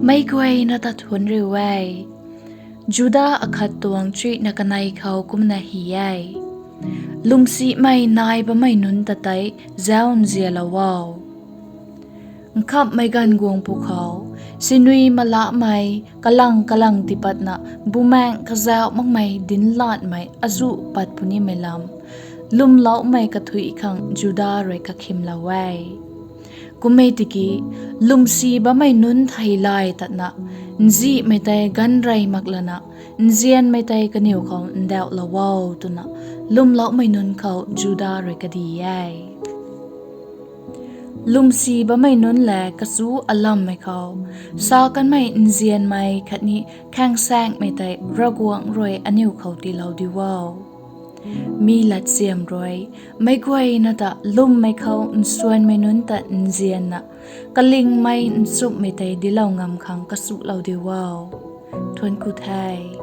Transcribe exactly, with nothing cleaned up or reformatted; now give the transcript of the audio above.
Meic guayna ta thuanc riu e. Juda akhat tuang chuihna kanei khou kumna hy e: Lwmsimei nai bammei nunc ta tei zauc nzianlou o. Nkhamhmei ganv guang pwkhou, sinui malahmei kalang kalang tipatna bumaengh kazauh makmei dinclatmei azuh pat punimei lam, lwmloumei kathuic khang Juda rui kakhymlou e. Kum e tiki, lwmsi bammei nunc theilay tatna, nzihmei tei ganv rey mak lana, nzianmei tei kaniw khou ndauhlou o, twna lwmloumei nunc khou Juda rui kadi e. Lwmsi bammei nunc lev kachu alammei khou, sa kanmei nzianmei khatni khaengsaengmei tei Ravguangc rui aniw khou tiilou di o. Mi latsiam rui, meic guayna ta lwmmei khou nsuanmei nunc ta nzianna, kalingmei nchumhmei tei dilou ngam khang kachulou di o. Thuanc ku the.